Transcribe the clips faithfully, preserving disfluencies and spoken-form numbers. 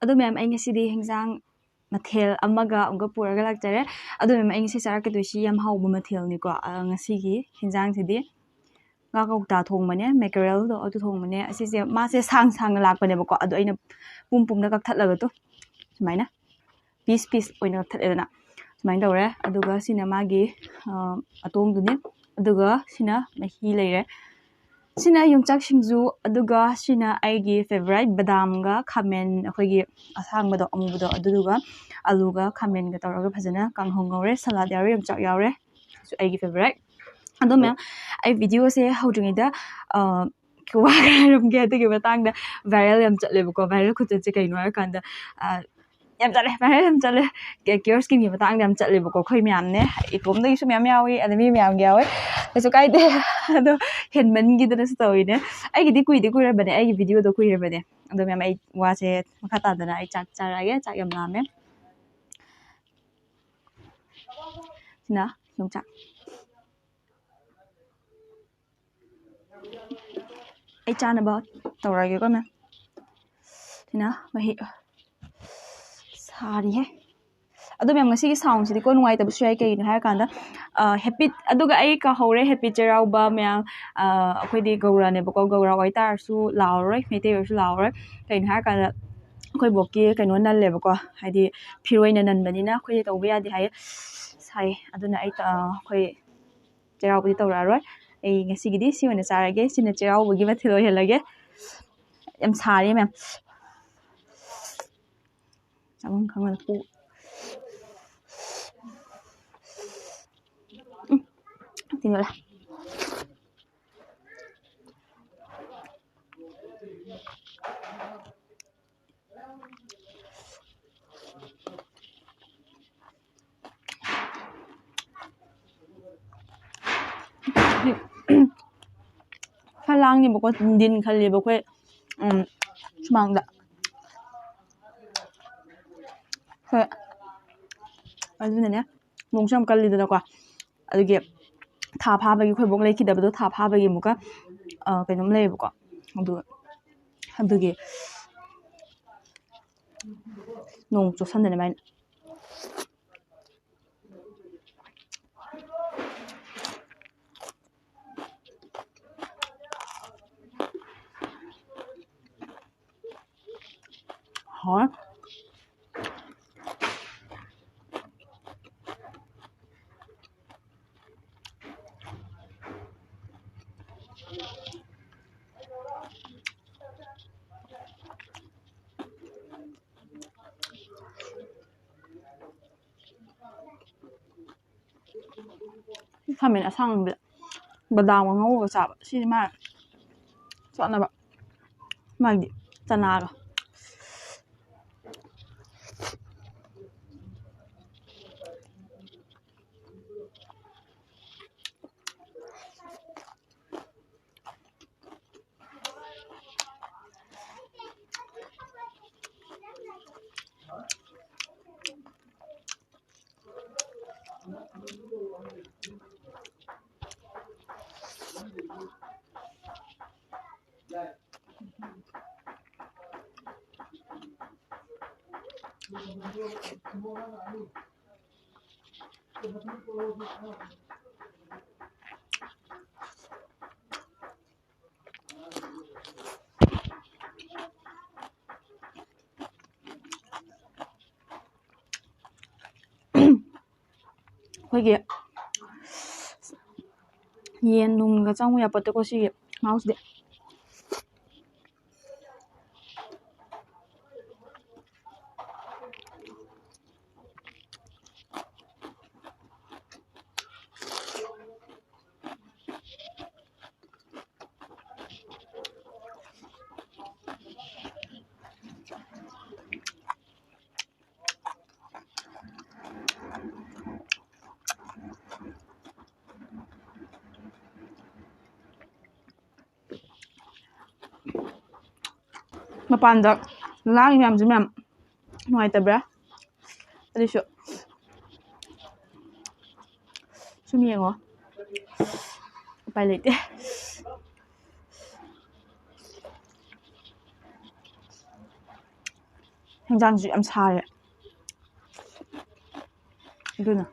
ꯑꯗꯣ ꯃꯌꯥꯝ, ꯑꯩ ꯉꯁꯤꯗꯤ ꯍꯤꯟꯖꯥꯡ ꯃꯊꯦꯜ ꯑꯃꯒ ꯑꯃꯨꯛꯀ ꯄꯨꯔꯒ ꯂꯥꯛꯆꯔꯦ꯫ ꯑꯗꯣ ꯃꯌꯥꯝ, ꯑꯩ ꯉꯁꯤ ꯆꯥꯔꯛꯀꯗꯣꯏꯁꯤ ꯌꯥꯝ ꯍꯥꯎꯕ ꯃꯊꯦꯜꯅꯤꯀꯣ꯫ ꯑ, ꯉꯁꯤꯒꯤ ꯍꯤꯟꯖꯥꯡꯁꯤꯗꯤ ꯉꯥ ꯀꯧꯇꯥ ꯊꯣꯡꯕꯅꯦ, ꯃꯦꯀꯔꯦꯜꯗꯣ ꯑꯗꯨ ꯊꯣꯡꯕꯅꯦ꯫ ꯑꯁꯤꯁꯦ ꯃꯥꯁꯦ ꯁꯥꯡ ꯁꯥꯡꯅ ꯂꯥꯛꯄꯅꯦꯕꯀꯣ, ꯑꯗꯣ ꯑꯩꯅ ꯄꯨꯝ ꯄꯨꯝꯅ ꯀꯛꯊꯠꯂꯒ ꯇꯨ ꯁꯨꯃꯥꯏꯅ ꯄꯤꯁ ꯄꯤꯁ ꯑꯣꯏꯅ ꯀꯛꯊꯠꯂꯦꯗꯅ, ꯁꯨꯃꯥꯏꯅ ꯇꯧꯔꯦ꯫ ꯑꯗꯨꯒ ꯁꯤꯅ ꯃꯥꯒꯤ, ꯑ, ꯑꯇꯣꯡꯗꯨꯅꯤ꯫ ꯑꯗꯨꯒ ꯁꯤꯅ ꯃꯍꯤ ꯂꯩꯔꯦ꯫ ꯁꯤꯅ ꯌꯣꯡꯆꯥꯛ ꯁꯤꯡꯖꯨ, ꯑꯗꯨꯒ ꯁꯤꯅ ꯑꯩꯒꯤ ꯐꯦꯚꯣꯔꯥꯏꯠ ꯕꯗꯥꯝꯒ ꯈꯥꯃꯦꯟ, ꯑꯩꯈꯣꯏꯒꯤ ꯑꯁꯥꯡꯕꯗꯣ, ꯑꯃꯨꯕꯗꯣ, ꯑꯗꯨꯗꯨꯒ ꯑꯂꯨꯒ ꯈꯥꯃꯦꯟꯒ ꯇꯧꯔꯒ ꯐꯖꯅ ꯀꯥꯡꯍꯧ ꯉꯧꯔꯦ꯫ ꯁꯂꯥꯗ ꯌꯥꯎꯔꯦ, ꯌꯣꯡꯆꯥꯛ ꯌꯥꯎꯔꯦ, ꯁꯤꯁꯨ ꯑꯩꯒꯤ ꯐꯦꯚꯣꯔꯥꯏꯠ꯫ ꯑꯗꯣ ꯃꯌꯥꯝ, ꯑꯩ ꯚꯤꯗꯤꯑꯣꯁꯦ ꯍꯧꯗ꯭ꯔꯤꯉꯩꯗ, ꯑ, ꯋꯥ ꯈꯔ ꯍꯥꯏꯔꯝꯒꯦ꯫ ꯑꯗꯨꯒꯤ ꯃꯇꯥꯡꯗ ꯚꯥꯏꯔꯦꯜ ꯌꯥꯝ ꯆꯠꯂꯦꯕꯀꯣ꯫ ꯚꯥꯏꯔꯦꯜ ꯈꯨꯆꯠꯁꯦ ꯀꯩꯅꯣ ꯍꯥꯏꯔꯀꯥꯟꯗ, ꯑ, ꯌꯥꯝ ꯆꯠꯂꯦ, ꯚꯥꯏꯔꯦꯜ ꯌꯥꯝ ꯆꯠꯂꯦ꯫ ꯀꯦ-, ꯀꯤꯌꯣꯔ ꯁ꯭ꯀꯤꯟꯒꯤ ꯃꯇꯥꯡꯗ ꯌꯥꯝ ꯆꯠꯂꯦꯕꯀꯣ꯫ ꯑꯩꯈꯣꯏ ꯃꯌꯥꯝꯅꯦ, ꯏꯇꯣꯝꯗꯒꯤꯁꯨ ꯃꯌꯥꯝ ꯌꯥꯎꯏ, ꯑꯗ ꯃꯤ ꯃꯌꯥꯝꯒꯤ ꯌꯥꯎꯋꯦ, ꯀꯩꯁꯨ ꯀꯥꯏꯗꯦ꯫ ꯑꯗꯣ ꯍꯦꯟꯃꯟꯈꯤꯗꯅꯁꯨ ꯇꯧꯔꯤꯅꯦ꯫ ꯑꯩꯒꯤꯗꯤ ꯀꯨꯏꯗꯤ ꯀꯨꯏꯔꯕꯅꯦ, ꯑꯩꯒꯤ ꯚꯤꯗꯤꯑꯣꯗꯣ ꯀꯨꯏꯔꯕꯅꯦ꯫ ꯑꯗꯣ ꯃꯌꯥꯝ, ꯑꯩ ꯋꯥꯁꯦ ꯃꯈꯥ ꯇꯥꯗꯅ ꯑꯩ ꯆꯥꯛ ꯆꯥꯔꯛꯑꯒꯦ, ꯆꯥꯛ ꯌꯥꯝ ꯂꯥꯝꯃꯦ꯫ ꯁꯤꯅ ꯌꯣꯡꯆꯥꯛ꯫ ꯑꯩ ꯆꯥꯅꯕ ꯇꯧꯔꯒꯦꯀꯣ ꯃꯦꯝ꯫ ꯁꯤꯅ ꯃꯍꯤ ꯁꯥꯔꯤꯍꯦ꯫ ꯑꯗꯣ ꯃꯦꯝ, ꯉꯁꯤꯒꯤ ꯁꯥꯎꯟꯁꯤꯗꯤꯀꯣ ꯅꯨꯡꯉꯥꯏꯇꯕꯁꯨ ꯌꯥꯏ꯫ ꯀꯩꯒꯤꯅꯣ ꯍꯥꯏꯔꯀꯥꯟꯗ, ꯑ, ꯍꯦꯄꯤ, ꯑꯗꯨꯒ ꯑꯩ ꯀꯥꯎꯍꯧꯔꯦ, ꯍꯦꯄꯤ ꯆꯩꯔꯥꯎꯕ ꯃꯌꯥꯝ꯫ ꯑ, ꯑꯩꯈꯣꯏꯗꯤ ꯒꯧꯔꯅꯦꯕꯀꯣ, ꯒꯧꯔ ꯑꯣꯏꯇꯥꯔꯁꯨ ꯂꯥꯎꯔꯔꯣꯏ, ꯃꯩꯇꯩ ꯑꯣꯏꯔꯁꯨ ꯂꯥꯎꯔꯔꯣꯏ꯫ ꯀꯩꯅꯣ ꯍꯥꯏꯔꯀꯥꯟꯗ, ꯑꯩꯈꯣꯏ ꯕꯣꯛꯀꯤ ꯀꯩꯅꯣ ꯅꯜꯂꯦꯕꯀꯣ, ꯍꯥꯏꯗꯤ ꯐꯤꯔꯣꯏꯅ ꯅꯟꯕꯅꯤꯅ ꯑꯩꯈꯣꯏꯗꯤ ꯇꯧꯕ ꯌꯥꯗꯦ ꯍꯥꯏꯌꯦ꯫ ꯁꯥꯏ꯫ ꯑꯗꯨꯅ ꯑꯩ ꯇ-, ꯑ, ꯑꯩꯈꯣꯏ ꯆꯩꯔꯥꯎꯕꯗꯤ ꯇꯧꯔꯛꯑꯔꯣꯏ꯫ ꯑꯩ ꯉꯁꯤꯒꯤꯗꯤ ꯁꯤ ꯑꯣꯏꯅ ꯆꯥꯔꯒꯦ꯫ ꯁꯤꯅ ꯆꯩꯔꯥꯎꯕꯒꯤ ꯃꯊꯦꯜ ꯑꯣꯏꯍꯜꯂꯒꯦ꯫ ꯌꯥꯝ ꯁꯥꯔꯦ ꯃꯦꯝ꯫ ꯆꯥꯐꯝ ꯈꯪꯉꯣꯏ꯫ ꯄꯨ-, ꯎꯝ, ꯇꯤꯟ ꯌꯣꯠꯂꯦ꯫ ꯈꯔ ꯂꯥꯡꯉꯦꯕꯀꯣ, ꯗꯤꯟ ꯈꯜꯂꯦꯕ ꯑꯩꯈꯣꯏ, ꯎꯝ, ꯁꯨꯃꯥꯡꯗ꯫ ꯍꯣꯏ꯫ ꯑꯗꯨꯅꯅꯦ, ꯅꯣꯡꯁꯨ ꯌꯥꯝ ꯀꯜꯂꯤꯗꯅꯀꯣ꯫ ꯑꯗꯨꯒꯤ ꯊꯥ ꯐꯥꯕꯒꯤ, ꯑꯩꯈꯣꯏ ꯕꯣꯛ ꯂꯩꯈꯤꯗꯕꯗꯣ ꯊꯥ ꯐꯥꯕꯒꯤ ꯑꯃꯨꯛꯀ, ꯑ, ꯀꯩꯅꯣꯝ ꯂꯩꯌꯦꯕꯀꯣ꯫ ꯑꯗꯨ, ꯑꯗꯨꯒꯤ ꯅꯣꯡ ꯆꯣꯠꯁꯟꯗꯅ ꯃꯥꯏ꯫ ꯍꯣꯏ꯫ ꯈꯥꯃꯦꯟ ꯑꯁꯥꯡꯕꯤ ꯕꯗꯥꯝꯒ ꯉꯧꯔꯒ ꯆꯥꯕ꯫ ꯁꯤꯗꯤ ꯃꯥ ꯆꯥꯅꯕ꯫ ꯃꯥꯒꯤ ꯆꯅꯥꯒ꯫ ꯑꯩꯈꯣꯏꯒꯤ ꯌꯦꯟ ꯅꯨꯡꯒ ꯆꯪꯉꯨ ꯌꯥꯄꯣꯠꯇꯦꯀꯣ ꯁꯤꯒꯤ ꯃꯍꯥꯎꯁꯤꯗꯤ꯫ ꯃꯄꯥꯟꯗ ꯂꯥꯡꯉꯤ ꯃꯌꯥꯝꯁꯦ ꯃꯌꯥꯝ ꯅꯨꯡꯉꯥꯏꯇꯕ꯭ꯔꯥ? ꯑꯗꯨꯁꯨ ꯁꯨꯝ ꯌꯦꯡꯉꯣ, ꯎꯄꯥꯏ ꯂꯩꯇꯦ꯫ ꯍꯤꯟꯖꯥꯡꯁꯨ ꯌꯥꯝ ꯁꯥꯔꯦ꯫ ꯑꯗꯨꯅ꯫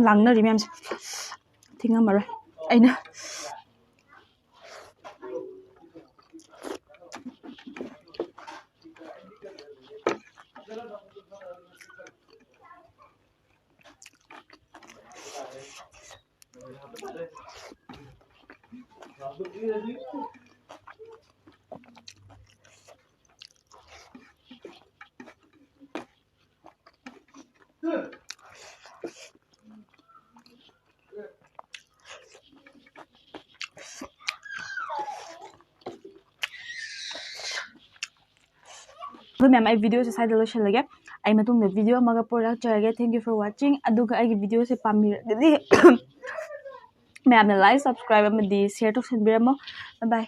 ꯂꯥꯡꯅꯔꯤ ꯃꯌꯥꯝꯁꯦ꯫ ꯊꯤꯡꯉꯝꯃꯔꯣꯏ ꯑꯩꯅ꯫ ꯑꯗꯨ ꯃꯌꯥꯝ, ꯑꯩ videoꯁꯦ ꯁ꯭ꯋꯥꯏꯗ ꯂꯣꯏꯁꯤꯜꯂꯒꯦ꯫ ꯑꯩ ꯃꯇꯨꯡꯗ video ꯑꯃꯒ ꯄꯨꯔꯛꯆꯔꯒꯦ꯫ Thank you for watching꯫ ꯑꯗꯨꯒ ꯑꯩꯒꯤ videoꯁꯦ ꯄꯥꯝꯕꯤꯔꯒꯗꯤ ꯃꯌꯥꯝꯅ like, subscribe ꯑꯃꯗꯤ share ꯇꯧꯁꯟꯕꯤꯔꯝꯃꯣ꯫ Bye bye꯫